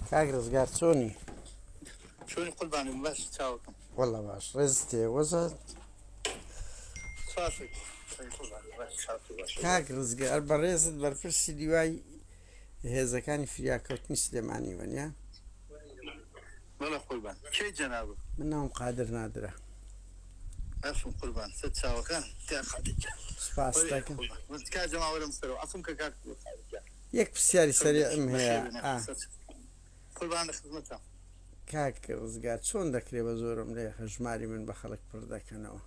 کاک ڕزگار چۆنی؟ چۆنی قوربانم باش چاوەکەم. وەڵا باش ڕێزت هەیە وەزعت؟ سپاس قوربان باش چاوت باش. کاک ڕزگار بەڕێزت بەرپرسی لیوای هێزەکانی فریاکەوتنی سلێمانی وەنیە؟ بەڵێ قوربان کێی جەنابت؟ من ناوم قادر نادرە. عەفوم قوربان سەر چاوەکان کاک قادر گیان. سپاست بەڵێ دەکەم. قوربان من تکایە جەماوەرم سەرەوە عەفوم کە کاک قادر گیان. یەک پرسیاری سەریعم هەیە ئا. قوربان لە خزمەتتام. کاک ڕزگار چۆن دەکرێ بە زۆرەملێ هەژماری من بە خەڵک پڕ دەکەنەوە؟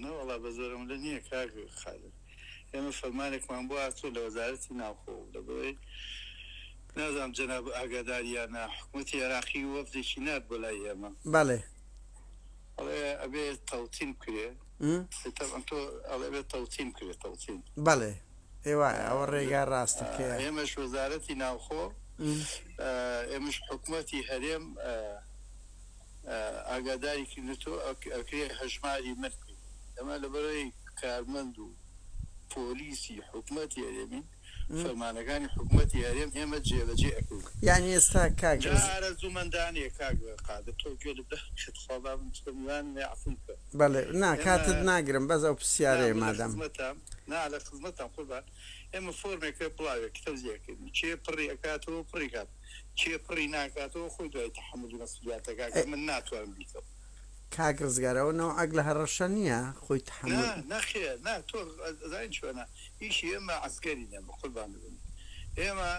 نەوەڵا بە زۆرەملێ نییە کاک قادر ئێمە فەرمانێکمان بۆ هاتووە لە وەزارەتی ناوخۆ و لەبەرئەوەی نازانم جەنابت ئاگاداری یان نا حکومەتی عێراقی وەفدێکی نارد بۆ لای ئێمە. بەڵێ. ئەڵێ ئەبێ تەوتین بکرێ تەبعەن تۆ ئەڵێ ئەبێ تەوتین بکرێ تەوتین. بەڵێ ئێ وایە ئەوە ڕێگا ڕاستەکەیە. ئێمەش وەزارەتی ناوخۆ ئێمەش حکومەتی هەرێم ئاگاداری کردن تۆ ئەکرێ هەژماری من بکەی ئەمە لەبەرئەوەی کارمەند و پۆلیسی حکومەتی هەرێمین فەرمانەکانی حکومەتی هەرێم ئێمە جێبەجێ ئەکەین. یانی ئێستا کاک جا ئارەزوومەندانەیە کاک قادر تۆ گوێ لە برا بگرە تخوا با من چکە میوانم هەیە عەفوم بکە. بەڵێ نا ئێمە کاتت ناگرم بەس ئەو نا پرسیارەیە من لە مادام. خزمەتام نا لە خزمەتام قوربان ئێمە فۆرمێکە بڵاوێک تەوزیع ئەکەین کێ پڕی ئەکاتەوە پڕی کات کێ پڕی ناکاتەوە خۆی دوای تەحەمولی مەسئولیاتەکا کە من ناتوانم بیکەم. کاک ڕزگار ئەوە نەوعەک لە هەڕەشە نیە خۆی نا تەحەمول. نەخێر نا تۆ ئەزانی چۆنە ئیشی ئێمە عەسکەری نیە بەقوربانت بم ئێمە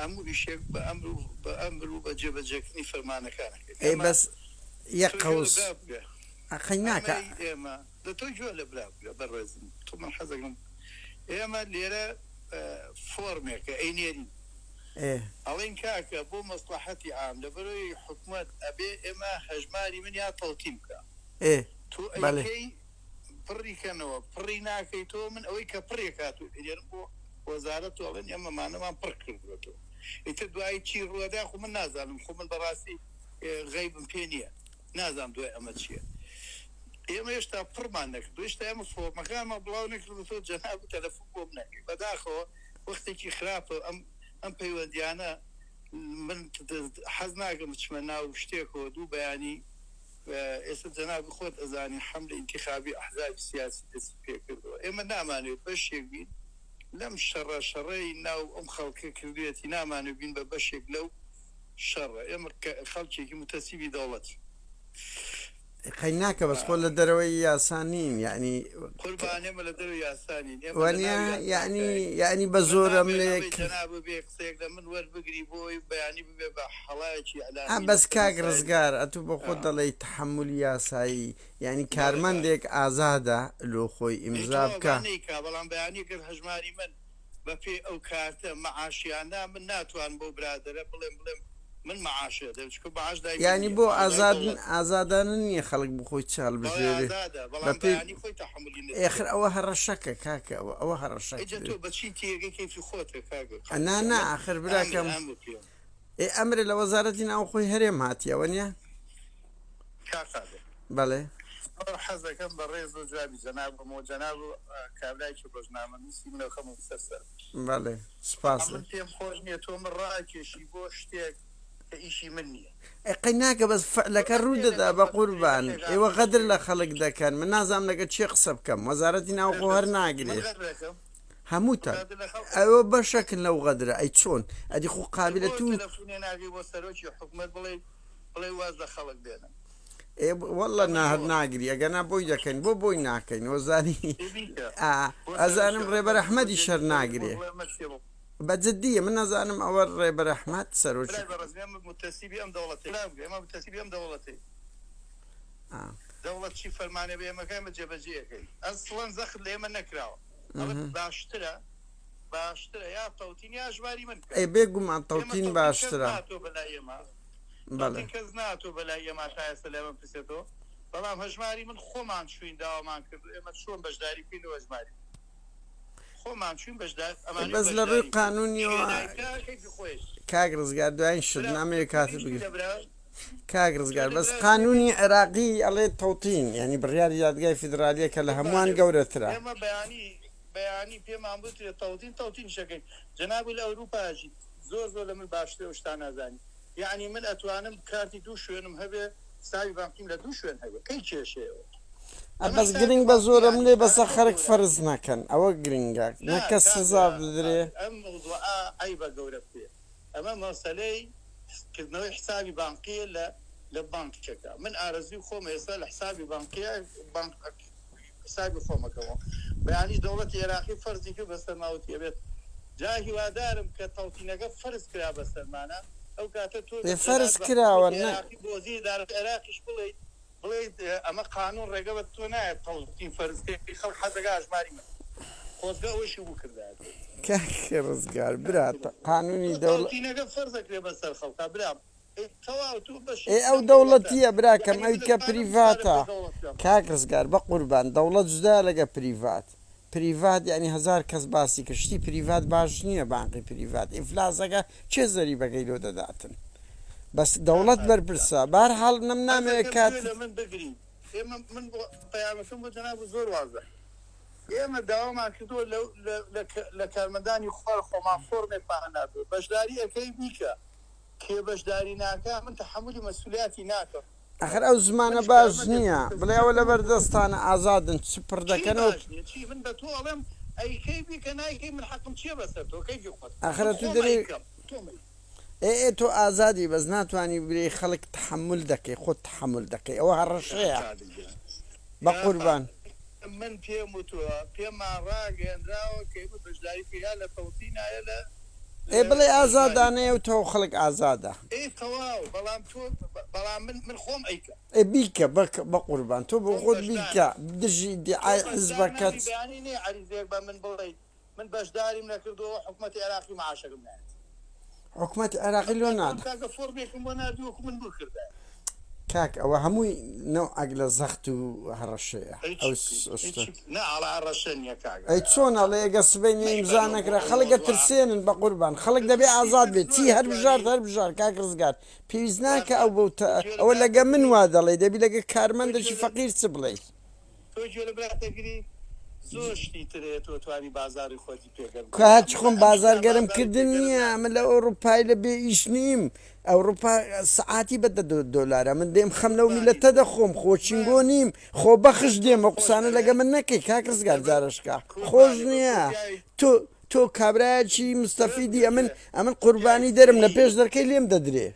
هەموو ئیشێک بە ئەمر و بە ئەمر و بە جێبەجێکردنی فەرمانەکان ئەکەین ئەی ئێمە بەس یەک تۆ گوێ لە قەوس برا بگرە ئەقەی ناکا. ئەمەی ئێمە دە تۆ گوێ لە برا بگرە بەڕێزم تۆ من حەزەکەم ئێمە لێرە فۆرمێکە ئەینێرین ئێ. ئەڵێین کاکە بۆ مەسڵەحەتی عام لەبەرئەوەی حکومەت ئەبێ ئێمە هەژماری من یا تەوتین بکا ئێ تۆ بەڵێ. ئەیکەی پڕی کەنەوە پڕی ناکەی تۆ من ئەوەی کە پڕی کات و ئەینێرم بۆ وەزارەت و ئەڵێن ئێمە مانەمان پڕ کردووەتەوە ئیتر دوایی چی ڕووەدا خۆ من نازانم خۆ من بەڕاستی غەیبم پێ نییە نازانم دوای ئەمە چییە ئێمە هێشتا پڕمان نەکردووە هێشتا ئێمە فۆرمەکانمان بڵاو نەکردووەتەوە جەنابت تەلەفون بۆم نەکەی بەداخەوە وەختێکی خراپە ئەم ئەم پەیوەندیانە من حەز ناکەم بچمە ناو شتێکەوە دوو بەیانی ئێستا جەنابی خۆت ئەزانی حەملە ئینتیخابی ئەحزابی سیاسی دەستی پێکردەوە ئێمە نامانەوێت بەشێک بین لەم شەڕە شەڕەی ناو ئەم خەڵکە کردوێتی نامانەوێت بین بە بەشێک لەو شەڕە ئێمە خەڵکێکی موتەسیبی دەوڵەتی. قەی ناکە بەس خۆ لە دەرەوەی یاسا نین یعنی قوربان ئێمە لە دەرەوەی یاسا نین ئێمە لە وانە ناو یاسا یعنی داین یعنی بە من زۆرە نامەوێ ملێک ئەڵێی جەنابت بێ قسەیەک لە من وەربگری بۆی بەیانی ببێ بە حەڵایەکی ئا ئیعلامی بەس لەسەر کاک مەسایلی ڕزگار ئەتوو بە خۆت ئا دەڵێی تەحەمولی یاسایی یعنی بەڵێ کاک کارمەندێک ئازادە لۆ خۆی ئەی ئیمزا تەواو با بکا. نەیکا بەڵام بەیانی گەر هەژماری من بە پێی ئەو کارتە مەعاشیانە من ناتوانم بەو برادەرە بڵێم بڵێم من مەعاشێ دەم چونکە مەعاش دای من یانی نیە بۆ مەعاش دای ئازاد دەوڵەتە. ئازادانە نیە خەڵک بخۆی چ بەڵێ هەڵبژێرێ ئازادە بە بەڵام پێی بەیانی خۆی تەحەمولی ئێخر نەدەکرد. ئەوە هەڕەشەکە کاکە ئەوە ئەوە هەڕەشە ئیجا تۆ بە چی تێگەی کەیفی خۆتە کاکە قادر نا جان نا من ئاخر ئامر براکەم ئامر پێم. ئێ ئەمرە لە وەزارەتی ناوخۆی هەرێم هاتیە وەنیە؟ کاک قادر. بەڵێ. زۆر حەزەکەم بە ڕێز و جوابی جەناب بەمەوە جەناب کابرایەکی ڕۆژنامەنووسی منە خەمم سەر سەرم. بەڵێ سوپاس. من پێم خۆش نیە تۆ من ڕاکێشی بۆ شتێک کە ئیشی من نیە. ئەی قەی ناکە بەس فعلەکە ڕوو دەدا بەقوربان ئێوە غەدر لە خەڵک دەکەن من نازانم لەگە کێ قسە بکەم وەزارەتی ناوخۆ هەر ناگرێ هەمووتان ئەوە بەشەکن لەو غەدرە ئەی چۆن ئەدی خۆ قابلە تو ئێ واللە نا هەر ناگری ئەگەنا بۆی دەکەین بۆ بۆی ناکەین وەزانی ئەزانم ڕێبەر ئەحمەدیش هەر ناگرێ. بە جدیە من نازانم ئەوە ڕێبەر ئەحمەد سەرۆکی. برای بەڕێز ئێمە موتەسیبی ئەم دەوڵەتەین برام ئێمە موتەسیبی ئەم دەوڵەتەین دەوڵەت چی فەرمانێ بە ئێمە کا ئێمە جێبەجێ ئەکەین ئەسڵەن زەخت لە ئێمە نەکراوە ئەڵێ باشترە باشترە یا تەوتین یا ژماری من بکەن ئەی بێ گومان ئێمە تەوتین تەوتین کەس باشترە ناتۆ بەلای ئێمە بەڵێ. تەوتین کەس ناتۆ بەلای ئێمە تا ئێستا لە ئێمە بپرسێتەوە بەڵام هەژماری من خۆمان چوین داوامان کردو ئێمە چۆن بەشداری بکەین لەو هەژماری من. خۆمان چوین بەشدار ئەمانەوێ بەس لە ڕووی بەشداری بکەین قانونیەوە کێ نایکا کەیفی خۆیەتی. کاک ڕزگار دوایین شت برا نامەوێ تۆ کاتت گەیشتی بگرم لە برا کاک تۆ ڕزگار لە بەس برا قانونی تێگەیشتی. عێراقی ئەڵێ تەوتین یانی بڕیاری دادگای فیدرالیە کە لە هەمووان قوربانت گەورەترە. ئێمە بەیانی بەیانی پێمان بوترێ تەوتین تەوتینیش ئەکەین جەنابی لە ئەوروپا ئەژیت. زۆر زۆر لە من باشتر ئەو شتانە ئەزانی یەعنی من ئەتوانم کارتی دوو شوێنم هەبێ حسابی بانقیم لە دوو شوێن هەبێ کەی کێشەیە ئەوە؟ ئەمە بەس حسابی گرنگ بە بانقی زۆرە یەعنی ملێ پارە بەسە زۆر خەرک گەورە. فەرز نەکەن ئەوە گرنگە نا نەکە کاک سزا بدرێ. قادر ئەم مەوزوعە عەیبە گەورە بکرێ ئەمە مەسەلەی کردنەوەی حسابی بانقیە لە لە بانکێکا من ئارەزوی خۆمە ئێستا لە حسابی بانقیە بانق حسابی خۆم ئەکەمەوە بەیانی دەوڵەتی عێراقی فەرزی کرد بەسەرما وتی ئەبێت جا هیوادارم کە تەوتینەکە فەرز کرا بەسەرمانا ئەو کاتە تۆ ئێ بە فەرز جەناب بە کراوە حکومەتی نە. عێراقی بۆ وەزیری دارایی عێراقیش بڵێیت بڵێیت ئەمە قانون ڕێگە بە تۆ نایەت تەوتین فەرز کەی خەڵک حەزەکا ئەژماری من خۆزگە ئەوەشی بکردایە. کاک ڕزگار برا قانونی تۆ دەوڵ. تەوتینەکە فەرز ئەکرێ بەسەر خەڵکا برام ئەی تەواو تۆ ئێ بەشێکی ئەو لەم دەوڵەتە دەوڵەتیە براکەم یەعنی ئەوی من کە ئەتوانم مطالب پریڤاتە بە دەوڵەت بکەم. کاک ڕزگار بەقوربان دەوڵەت جودایە لەگە پریڤات پریڤات یانی هەزار کەس باسی کرد شتی پریڤات باش نیە بانقی پریڤات ئیفلاسەکە کێ زەریبەکەی لۆ دەداتن بەس کاک دەوڵەت قادر جان بەرپرسە بەهەرحاڵ نم نامەوێ حەزەکەم گوێ کاتت. لە من بگری ئێمە من بۆ پەیامەکەم بۆ جەنابت زۆر وازحە ئێمە داوامان کردووە لە لە لە کارمەندانی خوار خۆمان فۆرمێکمان ناردووە بەشداری ئەکەی بیکە کێ بەشداری ناکا من تەحەمولی مەسولیاتی ناکەم. ئەخر ئەو زمانە منیش باش کارمەندێکم نییە بڵێ مستەفید ئەوە بووم لەبەر و دەستانە ئازادن چ پڕ چی دەکەنەوە. باش نیە چی من بە تۆ ئەڵێم ئەیکەی بیکە نایکەی من حەقم چیە بەسەر تۆ کەیفی خۆت ئەخر من ئەتوو خۆم دەرێ ئەیکەم تۆ مەیکە. ئێ ئێ تۆ ئازادی بەس ناتوانی برێی خەڵک تەحەمول دەکەی خۆت تەحەمول دەکەی ئەوە یا هەڕەشەیە قادر گیان یا بەقوربان. قادر من پێم وتوە پێمان ڕاگەیەنراوە کە ئێمە بەشداری بکەین یا لە تەوتینا یا لە ئێ لە بڵێ ئەژماری ئازادانەیە و تەواو خەڵک ئازادە. ئێ تەواو بەڵام تۆ بەڵام من من خۆم ئەیکەم. ئێ بیکە بەک بەقوربان تۆ بۆ خۆم خۆت بەشدارم. بیکە دژی تۆ ئیدیعای بەشدار حزبەکەت. نابی بەیانی نەی عەریزەیەک بە من بڵێیت من بەشداریم نەکردووە حکومەتی عێراقی معاشەکەم نایەت. حکومەتی عێراقی لۆ ئەم نادا. کاکە فۆرمێکم بۆ ناردی وەکو من بکردایە. کاک ئەوە هەمووی نەوعەک لە زەخت و هەڕەشەیە ئەی ئەو چی بکەین ئەی شتە. چی بکەین نا ئەڵا هەڕەشە نیە کاک ئەی چۆن ئەڵێ ئەگەر سبەینێ ئیمزا مەیبەنەوە بۆ نەکرا ئەو خەڵک مەوزوعە. ئەترسێنن بەقوربان خەڵک دەبێ شتی ئازاد تر بێت چی زۆرە هەر بژارد توانی هەر بژار کاک ڕزگار پێویست ناکا کاک ئەو بەو تۆ گوێ لە ئەوە برات لەگە من دەگری وا دەڵێی دەبی لەگە تۆ گوێ کارمەندێکی لە فەقیر چ بڵێی. تۆ گوێ لە برات دەگری زۆر شتی تر هەیە تۆ توانی بازاڕی خۆتی پێ گەرم کوا کەی هەرچی ئەم خۆم ئەم بازار شتە گەرم بازاڕی پێ کردن گەرم نییە ناکا. من لە ئەوڕوپای لە بێ ئیش نیم ئەوڕوپا سەعاتی بە دە دۆلارە من دێم خەم لەو قوربانی میلەتە تۆ دەخۆم خۆ چینگۆ من نیم خۆ بەخش تۆم دێم ئەو خۆش قسانە لەگە ئەوێ من نەکەی کاک ڕزگار لەبەر جارەشکا خۆش قوربانی بم تۆ نییە پیاوی تۆ تۆ کابرایەکی گوێ مستەفیدی بگرە ئەمن گوێ ئەمن پیاوی قوربانی دەرم لە فری پێش دەرکەی لێم دەدرێ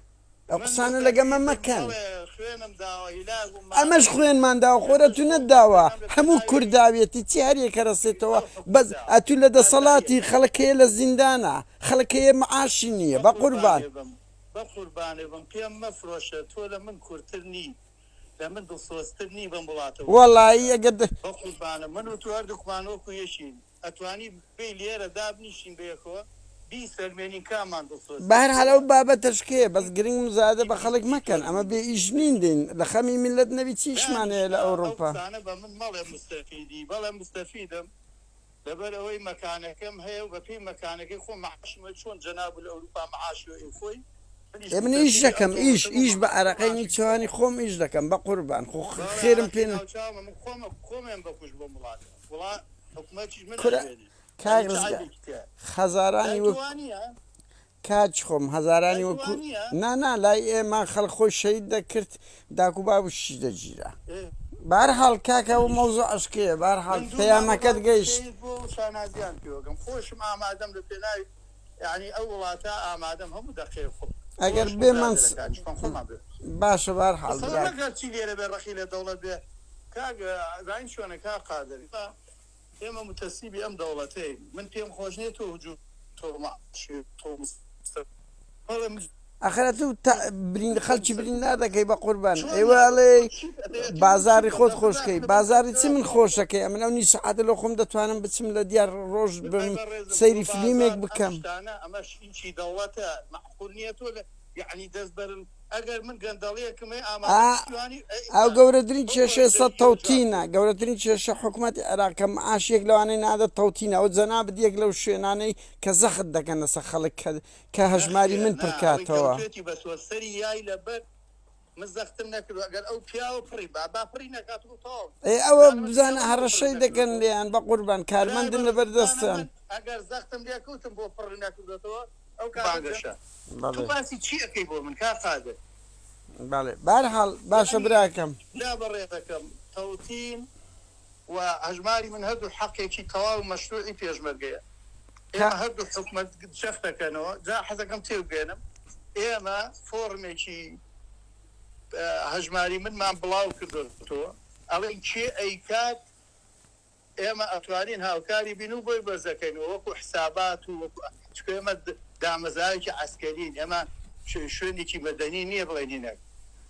ئەو من قسانە لەگە مە مستەفیدم مەکەن. بەڵێ خوێنم داوە هیلاک بووم ئەمەش ماندووم خوێنمان داوە خۆرە ئێستەش تو خۆم نەتداوە دەکەم لە هەموو کورد پێناوی داویەتی چی هەریەکە رەسێتەوە ئەو بەس حکومەتە ئەتو لە هەر دەسەڵاتی هەریەکە. خەڵک هەیە لە زیندانە خەڵک هەیە معاشی نیە بەقوربان. بەقوربانێ بم بەقوربانێ بم پێم مەفرۆشە تۆ لە من کورتر نی لە من دڵسۆزتر نی بەم وڵاتە و وەڵایی خەڵکە ئەگەر. بەقوربانە من و تۆ هەردووکمان وەکو یەکین ئەتوانی بێی لێرە دابنیشین بەیەکەوە بیسەلمێنین کاممان دڵسۆزترین بەهەرحال بۆ ئەو وڵاتە. بابەتەش کێیە بەس گرنگ مزایەدە بە خەڵک هیچی مەکەن تۆ ئەمە بێ نیت. ئیش نین دێین لە خەمی میللەت نەبی چ ئیشمان هەیە لە دانیشە ئەو ئەوروپا. قسانە بە من مەڵێ مستەفیدی بەڵێ مستەفیدم لەبەر ئەوەی مەکانەکەم هەیە و بەپێی مەکانەکەی خۆم مەعاشم هەیە چۆن جەنابو لە ئەوروپا مەعاشی هەیە خۆی منیش ئێ من ئیش مستەفیدی ئەو دەکەم ئیش دەوڵەتەم و ئیش بە ئارەقەی مەعاشی نیچوانی خۆمە. خۆم ئیش دەکەم بەقوربان خۆ بەڵێ خێرم ئارەقی پێ ناوچاومە من خۆم خۆمێم بەکوشت بۆم وڵاتە وڵا حکومەتیش من کورە ئەژێنێ کاک یانی چ ڕزگار عەیبێکی تیایە خەزارانی لای تۆ وەک وا نییە؟ کاک خۆم هەزارانی لای تۆ وەکو وا نییە؟ نا نا لای ئێمە خەڵک خۆی شەهید دەکرد داک و باوکیشی دەگیرا ئێ بەهەرحاڵ کاکە ئەو منیش مەوزوعەش کێیە بەهەرحاڵ من دوو مام و پەیامەکەت باوکم گەیشت. شەهید بووە و شانازیان پێوەکەم خۆشم ئامادەم لە پێناوی یانی ئەو وڵاتە ئامادەم هەموو دەقەیەک خۆم ئەگەر خۆشم بێ من برادەرەکانیشمان خۆمان بێ باشە بەهەرحاڵ بەسەڵە براکەم. نەک هەرچی لێرە بێ ڕەقی لە دەوڵەت بێ کاک زانی چۆنە کاک قادر ئێمە موتەسیبی ئەم دەوڵەتەین من پێم خۆش نیە تۆ هجوم تۆ معاشی تۆ بەڵێ من ئەخر ئەتوو تا برین خۆم خەلکی مستەفید بریندار دەکەی بەقوربان چۆن ئێوە نابم ئەڵێی تۆ چیت ئەتەوێ من چی بازاری بکەم خۆت دەخ خۆش کەی داخ لە بن بازاری چی من دەسەلاتەوە خۆشەکەی ئەمن ئەو نیو سەعاتە لۆ خۆم دەتوانم بچم لە دیار ڕۆژ برای بم بەڕێزم تۆ سەیری فلیمێک بازاڕ ئەم بکەم. شتانە ئەمەش ئیشی دەوڵەتە مەعقول نیە تۆ لە یەعنی دەست بەرن ئەگەر من گەندەڵیەکم هەیە ئا ئامادەم پشتیوانی ئەی ئەو گەورەترین بەو کێشەی پەڕی سە دەریەوە جواب تەوتینە بدەم. گەورەترین کێشە حکومەتی عێراق کە معاش یەک لەوانەی نادە تەوتینە ئەو جەنابت یەک لەو شوێنانەی کە زەخت دەکەن لەسەر خەڵک کە کە هەژماری نەخێر من نا پر ئەوەی کاتەوە. کەوتوێتی بەسوە سەری یای لەبەر من زەختم نەکردوە ئەگەر ئەو پیاوە پڕی با با پڕی نەکات و تەواو ئێ ئەوە بزانە من بزانە پیاوەم بۆ پڕ هەڕەشەی دەکەن نەکردۆتەوە لێیان بەقوربان برای کارمەندن بەڕێز لەبەر بزانە دەستن. من ئەگەر زەختم لێکەوتم بۆ پڕی نەکردۆتەوە. ئەو بانگەشە تۆ باسی چی ئەکەی بۆ من کاک قادر؟ بەڵێ بەهەرحاڵ باشە یانی براکەم. برا بەڕێزەکەم تەوتین و هەژماری من هەردوو حەقێکی تەواو مەشروعی پێشمەرگەیە کا. ئێمە هەردوو حکومەت جەخت دەکەنەوە جا حەزەکەم تێبگەیەنم ئێمە فۆڕمێکی هەژماری منمان بڵاو کردۆتەوە ئەڵێین کێ ئەیکات ئێمە ئەتوانین هاوکاری بین و بۆی بەرزەکەینەوە وەکو حسابات و وەکو چونکە ئێمە دامەزراوێکی عەسکەرین ئێمە شوێنێکی مەدەنی نییە بڵێین هینەک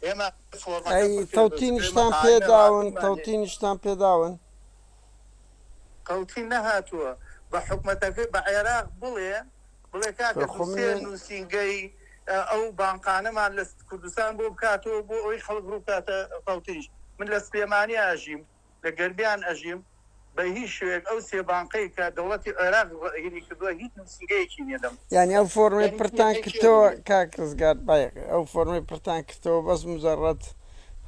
ئێمە فۆڕمەکە ئەی پڕکردووە چونکە ئێمە تەوتینیشتان ئاینە پێداون ڕاتبمان هەیە. تەوتینیشتان پێداون؟ تەوتین نەهاتووە بە حکومەتەکەی بە عێراق بڵێ بڵێ کاکە خۆ دوو سێ من نووسینگەی ئەو بانقانەمان لە کوردستان بۆ بکاتەوە بۆ ئەوەی خەڵک ڕووبکاتە تەوتینیش من لە سلێمانی ئەژیم لە گەرمیان ئەژیم بە هیچ شێوەیەک ئەو سێ بانقەی کە دەوڵەتی عێراق ڕەهینی کردووە هیچ نووسینگەیەکی نیە لەم یانی ئەو فۆرمەی یانی پرتان ئەی کێ کردەوە بگرێت؟ کاک ڕزگار بایق ئەو فۆرمەی پرتان کردەوە بەس مجەڕەد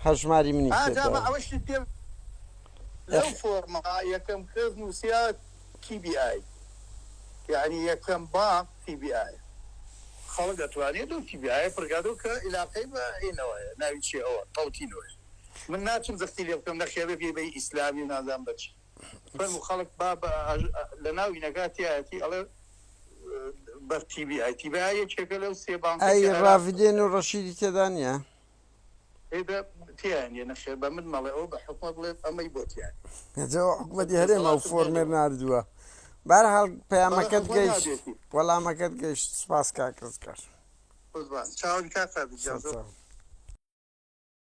هەژماری منی ئا جا بە پێداوە. ئەوەشت پێ لەو ئەخ. فۆرمە یەکەم کەس نووسیا تی بی ئای یانی یەکەم بانق تی بی ئای خەڵک ئەتوانێت لەو تی بی ئایە پڕکاتەوە کە ئیلاقەی بە ئینەوە هەیە ناوی چیە ئەوە تەوتینەوە هەیە. من ناچم زەختی لێ بکەم نەخێر بێ بە ئیسلامی و نازانم بە چی فەرموو خەڵک با لە ناو ئینەکە تیایەتی ئەڵێ بە تی بی ئای تی بی ئای یەکێکە لەو سێ بانقەی ئەی کە عێراق ڕافدێن و ڕەشیدی تێدا نییە؟ ئێ بە تیایان نیە نەخێر بە من مەڵێ ئەوە بە حکومەت بڵێ ئەمەی بۆ تیایە جا ئەوە حکومەتی هەرێمە ئەو دەسەڵاتم فۆرمەی نەدەوە ناردووە. بەهەرحاڵ بەڵێ پەیامەکەت حکومەت گەیشت نابێتی وەڵامەکەت گەیشت سوپاس کاک ڕزگار. قوربان چاوم کاک قادر گیان زۆر سەرچاوم.